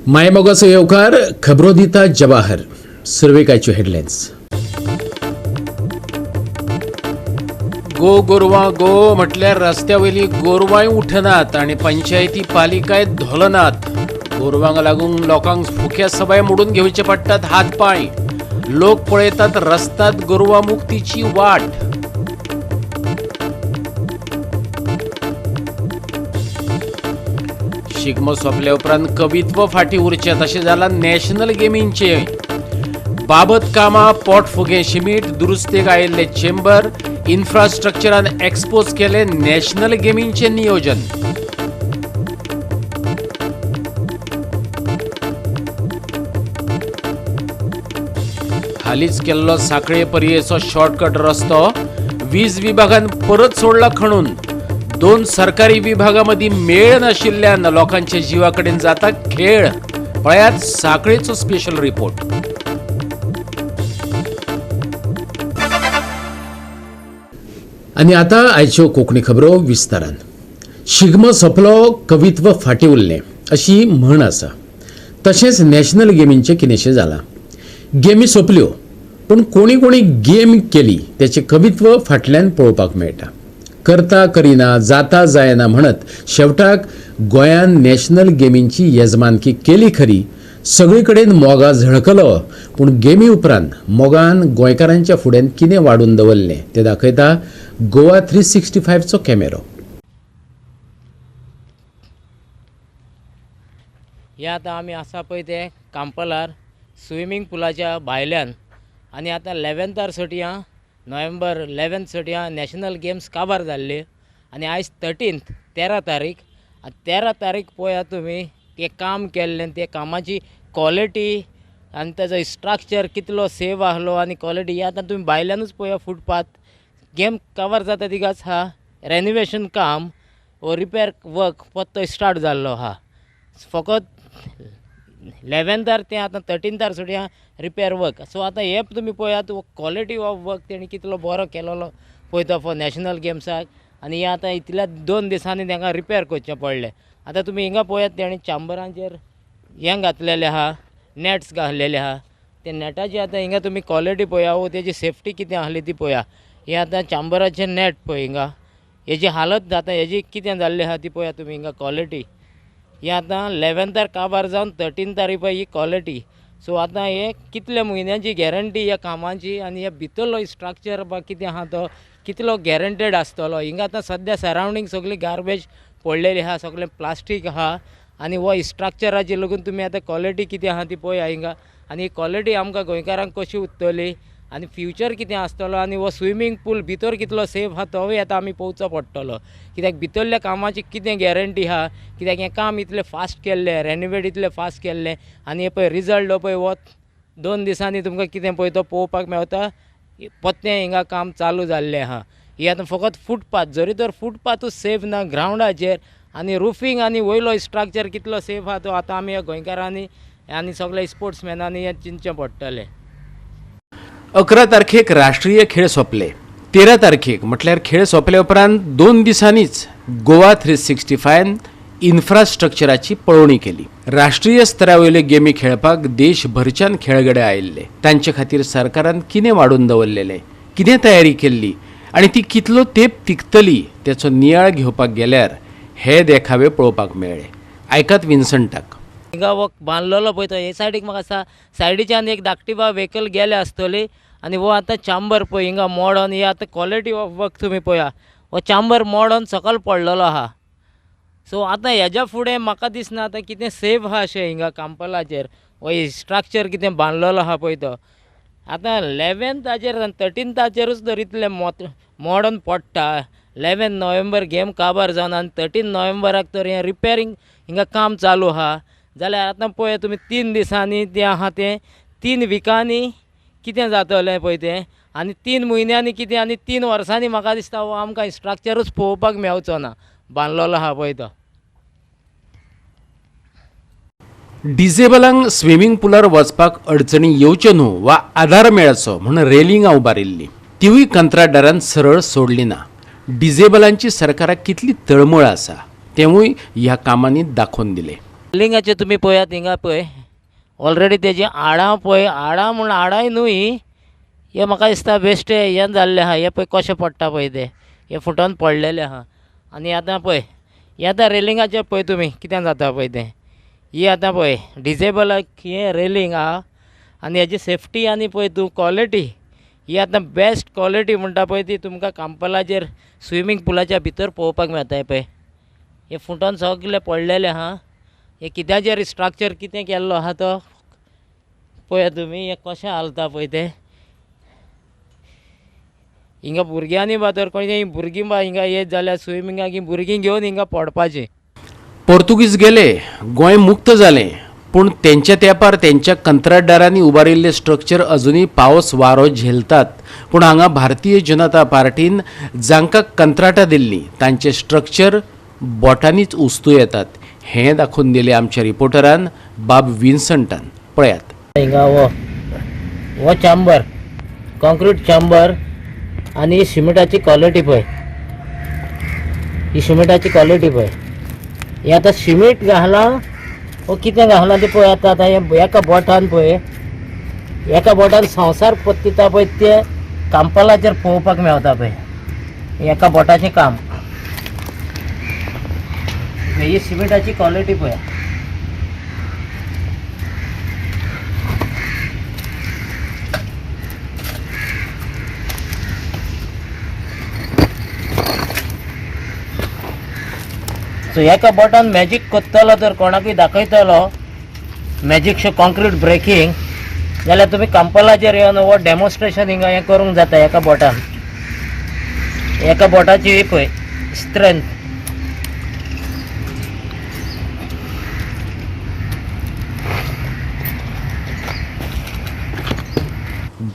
मायमोगाचो येवकार खबरो दिता जवाहर. सुरवेकाच्यो हेडलायन्स. गो गोरवां गो म्हटल्यार रस्त्या वयली गोरवांय उठनात आनी पंचायती पालिकाय धोलनात. गोरवांक लागून लोकांक फुक्या सबाय मोडून घेवचे पडटात हात पांय. लोक पळयतात रस्तात गोरवां मुक्तीची वाट. शिगमो सोंपल्या उपरांत कवित्व फाटीं उरचें तशें जालां नॅशनल गेमींचें. बाबत कामां, पोट फुगें शिमीट, दुरुस्तेक आयिल्ले चेंबर, इन्फ्रास्ट्रक्चरान एक्सपोज केलें नॅशनल गेमींचें नियोजन. हालींच केल्लो सांखळे पर्येचो शॉर्टकट रस्तो वीज विभागान परत सोडला खणून. दोन सरकारी विभागां मदीं मेळ नाशिल्ल्यान लोकांच्या जिवा कडेन जाता खेळ. पळयात सांखळेचो स्पेशल रिपोर्ट. आनी आतां आयच्यो कोंकणी खबरो विस्तारान. शिगमो सोंपलो कवित्व फाटीं उरलें अशी म्हण आसा. तशेंच नॅशनल गेमींचें कितेंशें जालां. गेमी सोंपल्यो पूण कोणी कोणी गेम केली तेचें कवित्व फाटल्यान पळोवपाक मेळटा. करता करिना, जाता जायना म्हणत शेवटाक गोंयान नॅशनल गेमींची येजमानकी केली खरी. सगळे कडेन मोगा झळकलो पूण गेमी उपरांत मोगान गोंयकारांच्या फुड्यान कितें वाडून दवरलें तें दाखयता गोवा 365चो कॅमेरो. हे आतां आमी आसा पळय ते कांपालार स्विमींग पुलाच्या भायल्यान आनी आतां 11थार सटयां नोव्हेंबर 11 सटयां नॅशनल गेम्स काबार जाल्ले आनी आयज 13 13 तारीख. 13 तारीख पळयात तुमी तें काम केल्लें, ते कामाची क्वॉलिटी आनी ताजो स्ट्रक्चर कितलो सेव आहलो आनी क्वॉलिटी. हे आतां तुमी भायल्यानूच पळया फुटपाथ गेम कवर जाता तिगाच आहा. रेनोवेशन काम वो रिपेर वर्क पत्तो स्टार्ट जाल्लो आहा. फकत 11थार तें आतां 13थार सुटया रिपेर वर्क. सो आतां हे तुमी पळयात क्वॉलिटी ऑफ वर्क तेणी कितलो बरो केलेलो पळयता फॉर नॅशनल गेम्साक. आनी हे आतां इतल्या 2 दिसांनी तांकां रिपेर करचें पडलें. आतां तुमी हिंगा पळयात तेणी चांबरांचेर हें घातलेलें आहा, नॅट्स घातलेले आहा. ते नॅटाची आतां हिंगा तुमी क्वॉलिटी पळया वो तेजी सेफ्टी कितें आहली ती पळया. हे आतां चांबराचें नॅट पळय हिंगा हेजी हालत आतां हेजी कितें जाल्ली आहा ती पळया तुमी हिंगा क्वॉलिटी. हे आतां 11थार काबार जावन 13थार पळय ही क्वॉलिटी. सो आतां हे कितले म्हयन्यांची गॅरंटी ह्या कामाची आनी हे भितरलो स्ट्रक्चर बा कितें आहा तो कितलो गॅरंटेड आसतलो. हिंगा आतां सद्या सरावंडींग सगळी गार्बेज पडलेली आहा, सगळें प्लास्टीक आहा आनी हो स्ट्रक्चराची लागून तुमी आतां क्वॉलिटी कितें आहा ती पळया हिंगा. आनी ही क्वॉलिटी आमकां गोंयकारांक कशी उरतली आनी फ्युचर कितें आसतलो आनी हो स्विमींग पूल भितर कितलो सेफ आहा तोवूय आतां आमी पळोवचो पडटलो. कित्याक भितरल्या कामाची कितें गॅरंटी आहा, कित्याक हें काम इतलें फास्ट केल्लें, रेनोवेट इतलें फास्ट केल्लें आनी हे पळय रिजल्ट हो पळय हो 2 दिसांनी तुमकां कितें पळय तो पळोवपाक मेवता. परतें हिंगा काम चालू जाल्लें आहा. ही आतां फकत फुटपाथ, जरी तर फुटपाथूच सेफ ना ग्रावंडाचेर आनी रुफींग आनी वयलो स्ट्रक्चर कितलो सेफ आहा तो आतां आमी ह्या गोंयकारांनी आनी सगल्या स्पोर्ट्समॅनांनी हें चिंतचें पडटलें. 11 तारखेक राष्ट्रीय खेळ सोंपले. 13 तारखेक म्हटल्यार खेळ सोंपले उपरांत 2 दिसांनीच गोवा 365 इन्फ्रास्ट्रक्चराची पळोवणी केली. राष्ट्रीय स्तरा वयल्यो गेमी खेळपाक देशभरच्यान खेळगडे आयिल्ले. तांचे खातीर सरकारान कितें वाडून दवरलेलें, कितें तयारी केल्ली आनी ती कितलो तेंप तिगतली तेचो नियाळ घेवपाक गेल्यार हे देखावे पळोवपाक मेळ्ळे. आयकात विन्संटाक. हिंगा हो बांदलेलो पळय तो हे सायडीक म्हाका दिसता सायडीच्यान एक धाकटी बा व्हेकल गेल्या आसतली आनी हो आतां चांबर पळय हिंगा मोडोन. हे आतां क्वॉलिटी ऑफ वर्क तुमी पळया, हो चांबर मोडोन सकयल पडलेलो आहा. सो आतां हेज्या फुडें म्हाका दिसना आतां कितें सेफ आहा अशें हिंगा कांपालाचेर. हो स्ट्रक्चर कितें बांदलेलो आहा पळय तो आतां 11थाचेर 13थाचेरूच तर इतलें मोडोन पडटा. 11 नोव्हेंबर गेम काबार जावन आनी 13 नोव्हेंबराक तर हें रिपेरींग हिंगा काम चालू आहा. जाल्यार आतां पळय तुमी 3 दिसांनी तें आहा तें 3 विकांनी कितें जातलें पळय तें आनी 3 म्हयन्यांनी कितें आनी 3 वर्सांनी म्हाका दिसता हो आमकां स्ट्रक्चरूच पळोवपाक मेवचो ना बांदलेलो आहा पळय तो. डिजेबलांक स्विमींग पुलार वचपाक अडचणी येवच्यो न्हू वा आदार मेळचो म्हूण रेलिंगां उबारिल्लीं, तिवूय कंत्राटदारान सरळ सोडली ना. डिजेबलांची सरकाराक कितली तळमळ आसा तेंवूय ह्या कामांनी दाखोवन दिलें. रेलिंगाचें तुमी पळयात हिंगा पळय ऑलरेडी तेजी हाडां पळय, हाडां म्हूण हाडांय न्हू ही, हें म्हाका दिसता बेश्टें हें जाल्लें आहा. हें पळय कशें पडटा पळय तें, हें फुटोन पडलेलें आहा. आनी आतां पळय हें आतां रेलिंगाचें पळय तुमी कितें जाता पळय तें. ही आतां पळय डिजेबलाक हें रेलिंग आहा आनी हेजी सेफ्टी आनी पळय तूं क्वॉलिटी ही आतां बेस्ट क्वॉलिटी म्हणटा पळय ती तुमकां कांपालाचेर स्विमींग पुलाच्या भितर पळोवपाक मेळटा. हें पळय हें फुटोन सगळें पडलेलें आहा. हें कित्याचेर स्ट्रक्चर कितें केल्लो आहा तो पळया तुमी, हें कशें हालता पळय तें. हिंगा भुरग्यांनी बा तर खंय भुरगीं बा हिंगा येत जाल्यार स्विमिंगाक ही भुरगीं घेवन हिंगा पडपाचीं. पोर्तुगीज गेले, गोंय मुक्त जालें, पूण तेंच्या तेंपार तेंच्या कंत्राटदारांनी उबारिल्ले स्ट्रक्चर अजुनूय पावस वारो झेलतात. पूण हांगा भारतीय जनता पार्टीन जांकां कंत्राटां दिल्लीं तांचें स्ट्रक्चर बोटांनीच उस्तू येतात हें दाखोवन दिलें आमच्या रिपोर्टरान बाब विन्संटान. पळयात. हिंगा हो हो चांबर कॉन्क्रीट चांबर आनी सिमेंटाची क्वॉलिटी पळय, ही सिमेंटाची क्वॉलिटी पळय. हें आतां सिमेंट घालां वो कितें घालां तें पळय. आतां आतां हें एका बोटान पळय, एका बोटान संवसार पत्तिता पळय तें कांपालाचेर पळोवपाक मेवता पळय, एका बोटाचें काम. ही सिमेंटाची क्वॉलिटी पळय. सो एका बोटान मॅजीक करतलो तर कोणाकूय दाखयतलो मॅजीक शो कॉन्क्रीट ब्रेकींग जाल्यार तुमी कांपालाचेर येवन हो डेमॉन्स्ट्रेशन हिंगा हें करूंक जाता एका बोटान. एका बोटाची ही पळय स्ट्रेंथ.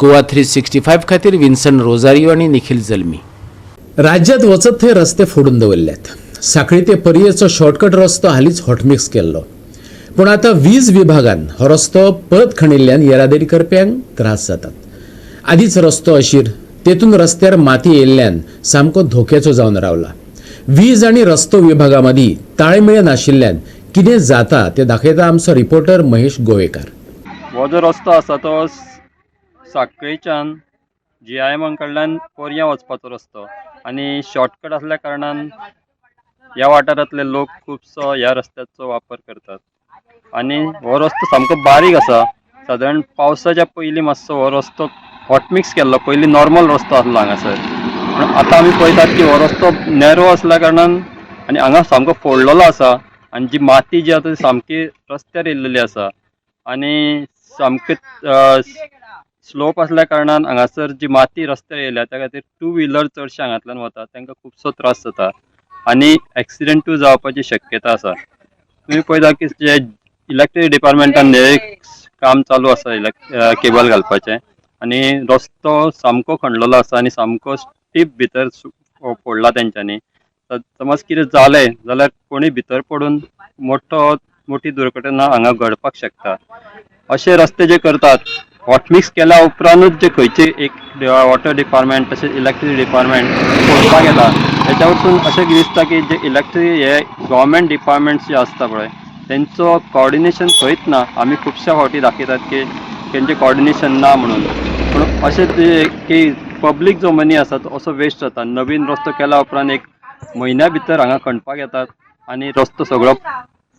गोवा 365 खातीर विन्सन रोजारियो आनी निखील जल्मी. राज्यांत वचत थंय रस्ते फोडून दवरल्यात. सांखळी ते पर्येचो शॉर्टकट रस्तो हालींच हॉटमिक्स केल्लो, पूण आतां वीज विभागान हो रस्तो परत खणिल्ल्यान येरादारी करप्यांक त्रास जातात. आदींच रस्तो अशीर, तेतून रस्त्यार माती येयल्ल्यान सामको धोक्याचो जावन रावला. वीज आनी रस्तो विभागा मदीं ताळमेळ नाशिल्ल्यान कितें जाता तें दाखयता आमचो रिपोर्टर महेश गोवेकार. हो जो रस्तो आसा तो साखळेच्यान जी I एमा कडल्यान पोरयां वचपाचो रस्तो आनी शॉर्टकट आसल्या कारणान ह्या वाठारांतले लोक खुबसो ह्या रस्त्याचो वापर करतात आनी हो रस्तो सामको बारीक आसा. सादारण पावसाच्या पयलीं मातसो हो रस्तो हॉटमिक्स केल्लो, पयलीं नॉर्मल रस्तो आसलो हांगासर, पूण आतां आमी पळयतात की हो रस्तो नॅरो आसल्या कारणान आनी हांगा सामको फोडलेलो आसा आनी जी माती जी आसा ती सामकी रस्त्यार येयल्लेली आसा आनी सामकें स्लोप आसल्या कारणान हांगासर जी माती रस्त्यार येयल्या त्या खातीर टू व्हिलर चडशे हांगांतल्यान वतात, तांकां खुबसो त्रास जाता आनी एक्सिडेंटूय जावपाची शक्यता आसा. तुमी पळयता की जे इलेक्ट्रीक डिपार्टमेंटान हे काम चालू आसा केबल घालपाचें आनी रस्तो सामको खणलेलो आसा आनी सामको स्टीप भितर फोडला तेंच्यांनी. समज कितें जालें जाल्यार कोणूय भितर पडून मोठी दुर्घटना हांगा घडपाक शकता. अशे रस्ते जे करतात हॉटमिक्स केल्या उपरांतूच जे खंयचे एक वॉटर डिपार्टमेंट तशेंच इलेक्ट्रिसिटी डिपार्टमेंट पळोवपाक येता, तेच्या वरसून अशें दिसता की जे इलेक्ट्रिक हे गव्हर्मेंट डिपार्टमेंट्स जे आसता पळय तेंचो कॉर्डिनेशन खंयच ना. आमी खुबश्या फावटी दाखयतात की तेंचें कॉर्डिनेशन ना म्हणून, पूण अशें ते की पब्लीक जो मनी आसा तो असो वेस्ट जाता. नवीन रस्तो केल्या उपरांत एक म्हयन्या भितर हांगा खणपाक येतात आनी रस्तो सगळो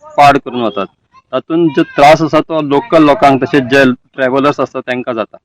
पाड करून वतात. तातूंत जो त्रास आसा तो लोकल लोकांक तशेंच जे ट्रॅवलर्स आसा तांकां जाता.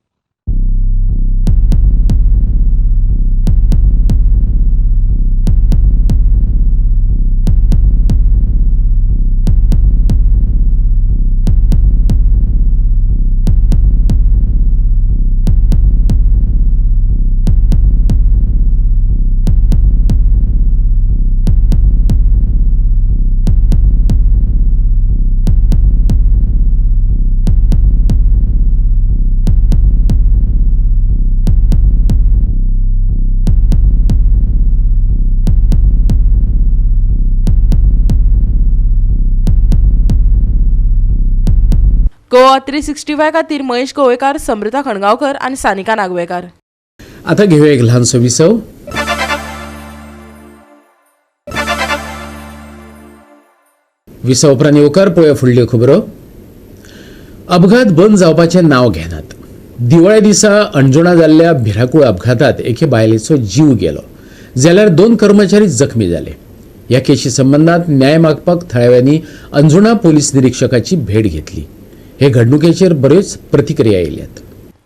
गोवा 365 खातीर महेश गोवेकार, समृता खणगांवकर आनी सानिका नागवेकार. आतां घेवया एक ल्हानसो विसव. विसा उपरांत येवकार पळोवया फुडल्यो खबरो. अपघात बंद जावपाचें नांव घेनात. दिवाळे दिसा अंजुणा जाल्ल्या भिरांकूळ अपघातात एके बायलेचो जीव गेलो जाल्यार 2 कर्मचारी जखमी जाले. ह्या केशी संबंदांत न्याय मागपाक थळाव्यांनी अंजुणा पोलीस निरीक्षकाची भेट घेतली. हे घडणुकेचेर बऱ्योच प्रतिक्रिया आयल्यात.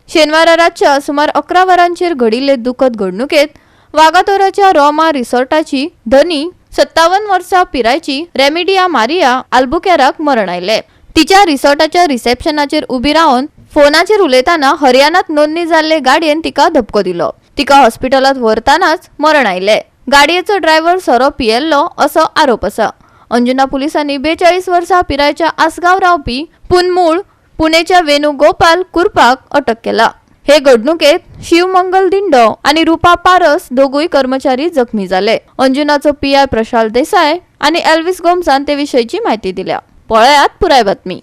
शेनवारा रातच्या सुमार 11 वरांचेर घडिल्ले दुखद घडणुकेत वागातोराच्या रोमा रिसॉर्टाची धनी 57 वर्सां पिरायची रेमिडिया मारिया आल्बुकेराक मरण आयलें. तिच्या रिसॉर्टाच्या रिसेप्शनाचेर उबी रावन फोनाचेर उलयतना हरियाणात नोंदणी जाल्ले गाडयेन तिका धपको दिलो. तिका हॉस्पिटलांत व्हरतानाच मरण आयलें. गाडयेचो ड्रायव्हर सोरो पियेल्लो असो आरोप आसा. अंजुना पुलिसांनी 42 वर्सां पिरायेच्या आसगांव रावपी पूण मूळ पुणेच्या वेणुगोपाल कुर्पाक अटक केला. हे घडणुकेत शिवमंगल दिंडो आनी रुपा पारस दोगूय कर्मचारी जखमी जाले. अंजुनाचो पीआय प्रशाल देसाय आनी एल्विस गोम्सान ते विशयची म्हायती दिल्या. पळयात पुराय बातमी.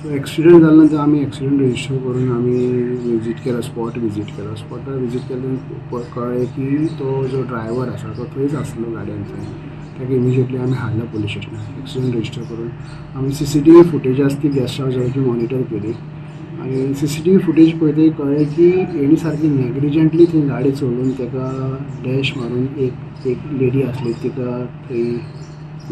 सो एक्सिडंट जाले नंतर आमी एक्सिडंट रजिस्टर करून आमी विजीट केला, स्पॉट विजीट केला. स्पॉटार विजीट केल्यान कळ्ळें की तो जो ड्रायव्हर आसा तो थंयच आसलो गाडयेन थंय. ताका इमिजिएटली आमी हाडलो पोलीस स्टेशनार. एक्सिडंट रजिस्टर करून आमी CCTV footage आसा ती गेस्ट हावजाची मॉनिटर केली आनी CCTV footage पळयतकीर कळ्ळें की हेणी सारकी नेग्लिजंटली थंय गाडी चलोवन ताका डॅश मारून एक लेडी आसली तिका थंय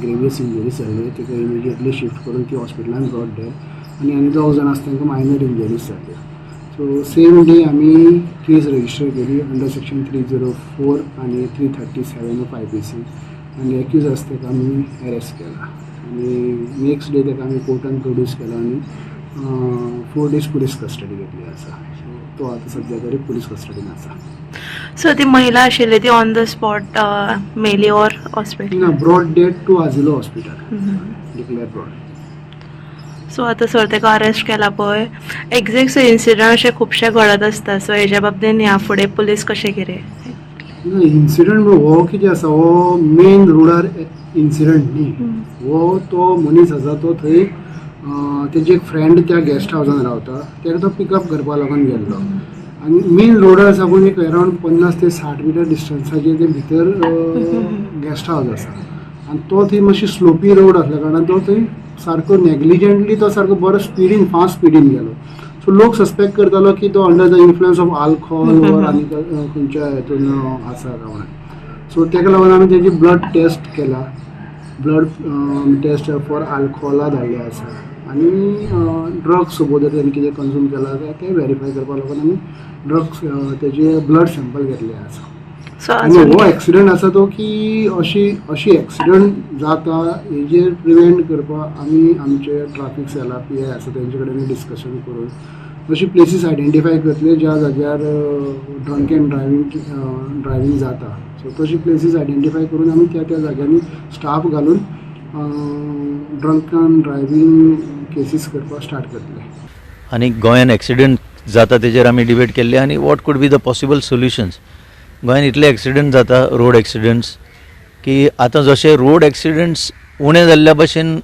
ग्रेवियस इंजरीज जाल्ली. तिका इमिजिएटली शिफ्ट करून ती हॉस्पिटलान ब्रॉड डेड आनी आनी 2 जाण आसा तांकां मायनर इंजरीज जाल्यो. सो सेम डे आमी केस रजिस्टर केली अंडर सेक्शन 304 आनी 337 ऑफ IPC आनी एक्यूज आसा ताका आमी अरेस्ट केला आनी नेक्स्ट डे ताका आमी कोर्टान प्रोड्यूस केला आनी 4 days police custody घेतली आसा. सो तो आतां सद्या तरी पुलीस कस्टडीन आसा. सो ती महिला आशिल्ली ती on the spot Meli or hospital? ना, brought dead to Azilo hospital, declare brought. So आतां सर ताका अरेस्ट केला पळय, एग्जॅक्ट सो इन्सिडंट अशे खुबशे घडत आसता, सो हेज्या बाबतीन ह्या फुडें पुलीस कशें कितें? इन्सिडंट हो कितें आसा, हो मेन रोडार इन्सिडंट न्ही. हो तो मनीस आसा तो थंय तेजी एक फ्रेंड त्या गेस्ट हावजान रावता, ताका तो पिकअप करपा लागून गेल्लो आनी मेन रोडार साकून एक अरावंड 50 ते 60 मिटर डिस्टन्साचेर ते भितर गेस्ट हावज आसा आनी तो थंय मातशी स्लोपी रोड आसल्या कारणान तो थंय सारको नेग्लिजंटली तो सारको बरो स्पिडीन, फास्ट स्पिडीन गेलो. सो लोक सस्पेक्ट करतालो की तो under the influence of alcohol or आनी खंयच्या हेतून आसा काय म्हणून. सो ताका लागून आमी तेजी ब्लड टेस्ट केला, ब्लड टेस्ट फॉर आल्कोहोला धाडले आसा आनी ड्रग्स सपोज जर तेणी कितें कंज्यूम केला जाल्यार तें वेरीफाय करपा लागून आमी ड्रग्स तेजे ब्लड सॅम्पल घेतले आसा. सो आनी हो एक्सिडंट आसा तो की अशी अशी एक्सिडंट जाता हेजेर प्रिवेंट करपाक आमी आमचे ट्राफीक सेला PI आसा तेंचे कडेन डिस्कशन करून अशी प्लेसीस आयडेंटिफाय करतले ज्या जाग्यार ड्रंक एंड ड्रायव्हींग जाता. सो तशी प्लेसीस आयडेंटिफाय करून आमी त्या त्या जाग्यांनी स्टाफ घालून ड्रंक एंड ड्रायव्हींग केसीस करपाक स्टार्ट करतले. आनी गोंयान एक्सिडंट जाता तेजेर आमी डिबेट केल्ली आनी what could be the possible solutions. गोंयान इतले एक्सिडंट जाता रोड एक्सिडंट्स की आतां जशे रोड एक्सिडंट्स उणे जाल्ल्या भशेन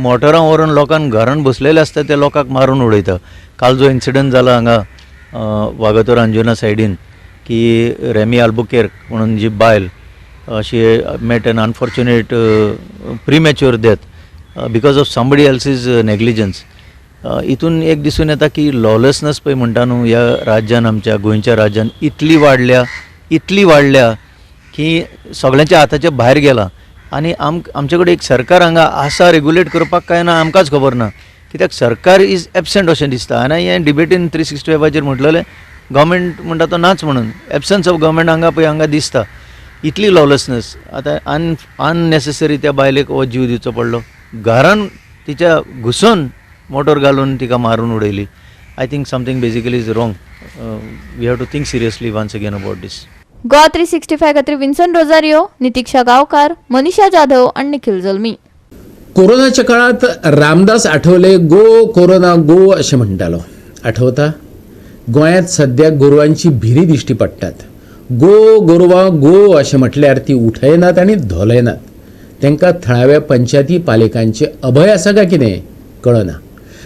मोटरां व्हरून लोकांक घरान बसलेले आसता ते लोकांक मारून उडयता. काल जो इन्सिडंट जाला हांगा वागातोर अंजुना सायडीन की रेमी आल्बुकेर्क म्हणून जी बायल she met an unfortunate premature death because of somebody else's negligence. हितून एक दिसून येता की लॉलेसनेस पळय म्हणटा न्हू ह्या राज्यान, आमच्या गोंयच्या राज्यान इतली वाडल्या, इतली वाडल्या की सगळ्यांच्या हाताच्या भायर गेला. आनी आमचे कडेन एक सरकार हांगा आसा रेगुलेट करपाक काय ना आमकांच खबर ना, कित्याक सरकार is absent अशें दिसता. आनी हें डिबेटीन 365 म्हटलेलें गव्हर्मेंट म्हणटा तो नाच म्हणून, एबसन्स ऑफ गव्हर्मेंट हांगा पळय हांगा दिसता. इतली लॉलेसनेस आतां अननेसेसरी त्या बायलेक हो जीव दिवचो पडलो, घरान तिच्या घुसून मोटर घालून तिका मारून उडयली. I think something basically is wrong. We have to think seriously once again about this. Goa 365 खातीर विन्सन रोजारियो, नितिक्षा गांवकार, मनीषा जाधव आनी निखिल जल्मी. कोरोनाच्या काळात रामदास आठवले गो कोरोना गो अशें म्हणटालो, आठवता? गोंयांत सद्या गोरवांची भिरी दिश्टी पडटात. गो गोरवां गो अशें म्हटल्यार ती उठयनात आनी धोलयनात. तांकां थळाव्या पंचायती पालिकांचे अभय आसा काय कितें कळना.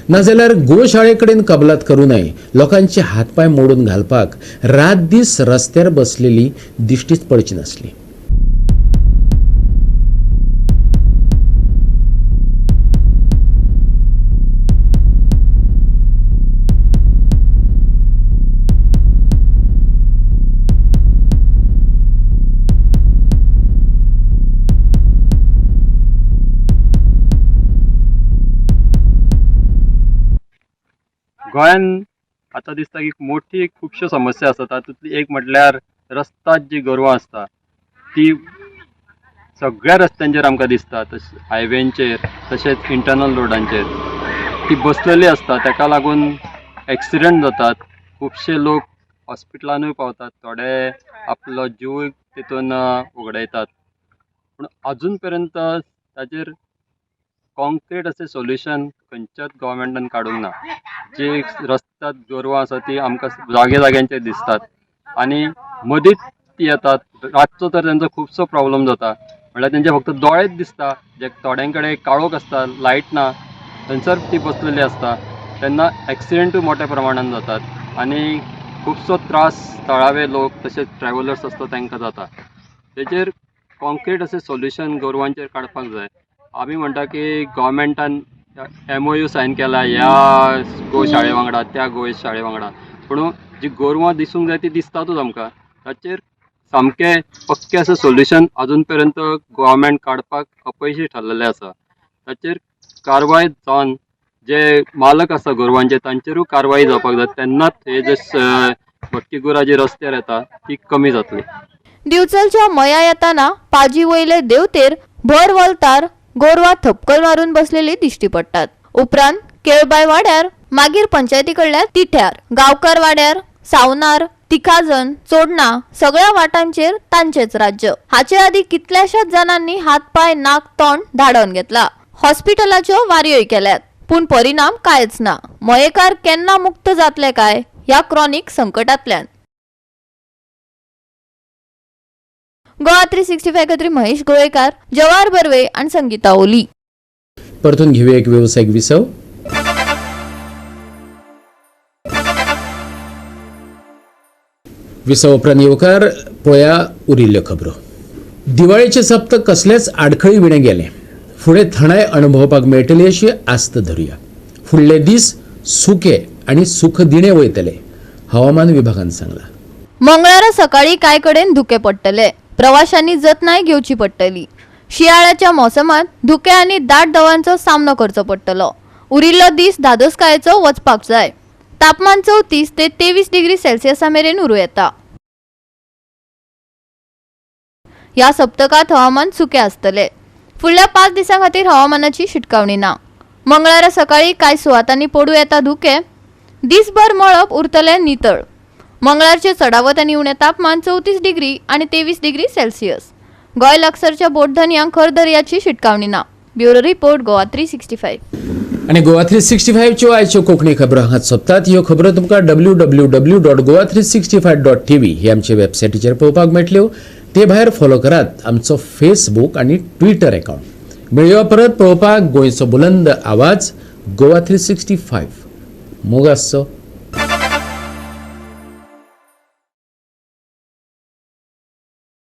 नाजाल्यार गोशाळे कडेन कबलात करूं नये लोकांचे हातपांय मोडून घालपाक रात दीस रस्त्यार बसलेली दिश्टीच पडची नासली. गोंयान आतां दिसता की मोठी खुबश्यो समस्या आसा. तातूंतली एक म्हटल्यार रस्ताद जी गोरवां आसता ती सगळ्या रस्त्यांचेर आमकां दिसता, तशें हायवेंचेर तशेंच इंटरनल रोडांचेर ती बसलेली आसता. ताका लागून एक्सिडंट जातात, खुबशे लोक हॉस्पिटलानूय पावतात, थोडे आपलो जीवय तितून उगडायतात. पूण अजून पर्यंत ताचेर कॉन्क्रीट अशें सोल्युशन खंयच्याच गव्हर्मेंटान काडूंक ना. जी रस्त्यार गोरवां आसा ती आमकां जागे जाग्यांचेर दिसतात आनी मदींच ती येतात. रातचो तर तेंचो खुबसो प्रॉब्लम जाता, म्हणल्यार तेंचे फक्त दोळेच दिसता. जे थोड्यां कडेन काळोख आसता, लायट ना, थंयसर ती बसलेली आसता. तेन्ना एक्सिडंटूय मोठ्या प्रमाणान जातात आनी खुबसो त्रास थळावे लोक तशेंच ट्रॅवलर्स आसता तांकां जाता. तेचेर कॉन्क्रीट अशें सोल्युशन गोरवांचेर काडपाक जाय. आमी म्हणटा की गव्हर्मेंटान MOU sign केला ह्या गोशाळे वांगडा, त्या गोशाळे वांगडा, पूण जी गोरवां दिसूंक जाय ती दिसतातूच आमकां. ताचेर सामकें पक्कें अशें सोल्युशन अजून पर्यंत गव्हर्मेंट काडपाक अपयशी ठरलेलें आसा. ताचेर कारवाय जावन जे मालक आसा गोरवांचे तांचेरूय कारवाय जावपाक जाय, तेन्नाच हे जे भटकी गुरां जी रस्त्यार येता ती कमी जातली. दिवचलच्या मया येताना पाजी वयले देवतेर भर वलतार गोरवां थपकल मारून बसलेली दिश्टी पडटात. उपरांत केळबाय वाड्यार, मागीर पंचायती कडल्या तिठ्यार, गांवकार वाड्यार, सावनार, तिखाजन, चोडणा सगळ्या वाटांचेर तांचेच राज्य. हाचे आदी कितल्याशाच जाणांनी हात पाय नाक तोंड धाडोवन घेतला, हॉस्पिटलाच्यो वारयोय केल्यात, पूण परिणाम कांयच ना. मयेकार केन्ना मुक्त जातले काय ह्या क्रॉनिक संकटांतल्यान? गोवा 365 खातीर महेश गोवेकार, जवाहर बर्वे आनी संगीता ओली. परतून घेऊया एक वेवसायीक विसव. विसव उपरांत येवकार पळया उरिल्ल्यो खबरो. दिवाळेचे सप्तक कसलेच आडखळी विणें गेलें. फुडें थंडाय अणभवपाक मेळटली अशी आस्त धरुया. फुडले दीस सुके आनी सुखदिणे वयतले, हवामान विभागान सांगलां. मंगळारा सकाळी कांय कडेन धुकें पडटले. प्रवाशांनी जतनाय घेवची पडटली. शियाळ्याच्या मोसमात धुकें आनी दाट दवांचो सामनो करचो पडटलो. उरिल्लो दीस धादोसकायेचो वचपाक जाय. तापमान 34 ते 23 डिग्री सेल्सियसा मेरेन उरूं येता. ह्या सप्तकांत हवामान सुकें आसतलें. फुडल्या 5 दिसां खातीर हवामानाची शिटकावणी ना. मंगळारा सकाळी कांय सुवातांनी पडूं येता धुकें. दीसभर मळब उरतलें नितळ. मंगळारचे चडावत आनी उणें तापमान 34 डिग्री आनी 23 डिग्री सेल्सियस. गोंय लागसरच्या बोटधनयांक खर दर्याची शिटकावणी ना. Bureau report, Goa 365. आनी गोवा 365च्यो आयच्यो कोंकणी खबरो हांगाच सोंपतात. ह्यो खबरो तुमकां www.goa365.tv ही आमचे वेबसायटीचेर पळोवपाक मेळटल्यो. ते भायर फॉलो करात आमचो फेसबूक आनी ट्विटर अकावंट. मेळया परत पळोवपाक गोंयचो बुलंद आवाज गोवा 365. मोग आसचो.